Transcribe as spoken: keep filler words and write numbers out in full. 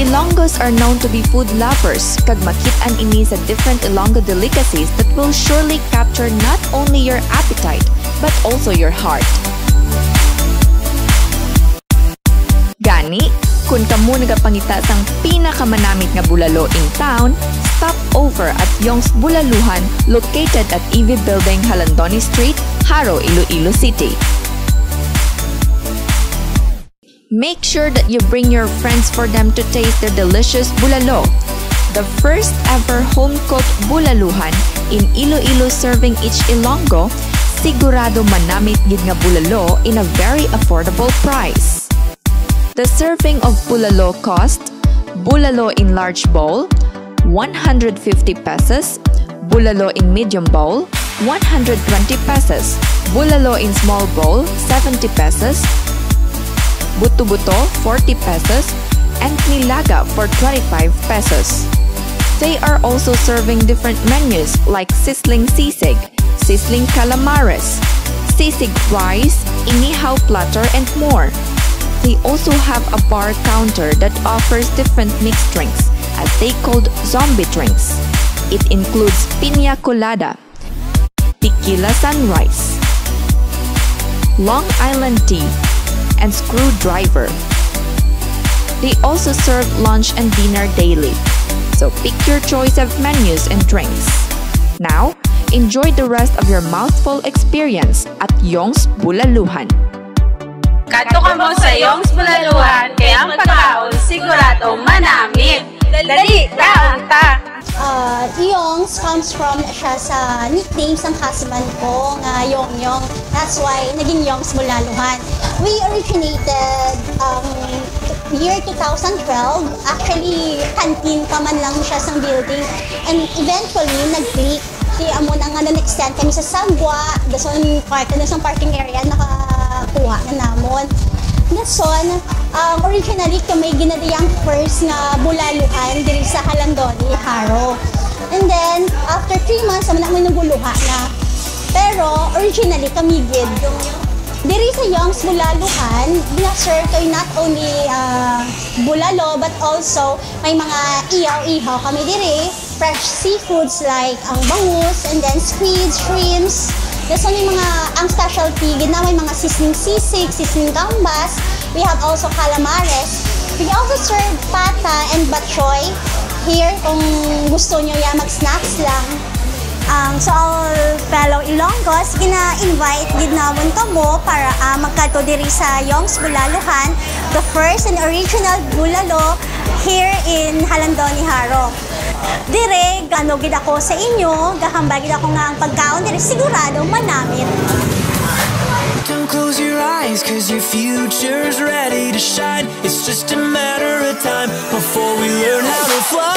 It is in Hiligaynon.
Ilonggos are known to be food lovers, kag makit-an ini sa different Ilonggo delicacies that will surely capture not only your appetite, but also your heart. Gani, kun kamo nagapangita sang pinakamanamit nga bulalo in town, stop over at Yong's Bulaluhan, located at E V Building, Jalandoni Street, Jaro, Iloilo City. Make sure that you bring your friends for them to taste their delicious bulalo. The first ever home-cooked bulaluhan in Iloilo, serving each Ilonggo, sigurado manamit gid nga bulalo in a very affordable price. The serving of bulalo cost, bulalo in large bowl, one hundred fifty pesos, bulalo in medium bowl, one hundred twenty pesos, bulalo in small bowl, seventy pesos, buto-buto, forty pesos, and nilaga for twenty-five pesos. They are also serving different menus like sizzling sisig, sizzling calamares, sisig rice, inihaw platter, and more. They also have a bar counter that offers different mixed drinks, as they called zombie drinks. It includes piña colada, tequila sunrise, Long Island tea, and screwdriver. They also serve lunch and dinner daily. So pick your choice of menus and drinks. Now, enjoy the rest of your mouthful experience at Yong's Bulaluhan. Kadto kamo sa Yong's Bulaluhan, kay ang pagkaon sigurado manamit. Dali, kaon ta! Uh, Yong's comes from siya sa nickname sang husband ko nga Yong Yong. That's why naging Yong's Bulaluhan. We originated um, year two thousand twelve. Actually, canteen pa man lang siya sang building. And eventually, nag-click. Di amo na nga na-extend kami sa sagwa, dason part na sa parking area nakakuha na namon. Dason, um, originally kami gina-diri ang first nga bulaluhan diri sa Jalandoni, Jaro. And then, after three months, naman na may naguluha na. Pero, originally, kami gid. Diri sa Yong's Bulaluhan, gina-serve kayo not only uh, bulalo, but also may mga ihaw-ihaw kami diri. Fresh seafoods like ang bangus, and then squid, shrimps. Dason may mga, ang specialty, gid na may mga sizzling sisig, sizzling gambas. We have also calamares. We also serve pata and batchoy here kung gusto nyo yan, mag-snacks lang. Um, so all fellow Ilonggos, gina-invite gid namon kamo para ah, magkadto diri sa Yong's Bulaluhan, the first and original bulalo here in Jalandoni, Jaro. Dire, ano gid ako sa inyo, gahambal gid ako nga ang pagkaon dire sigurado manamit. Don't close your eyes, cause your future's ready to shine. It's just a matter of time before we learn how to fly.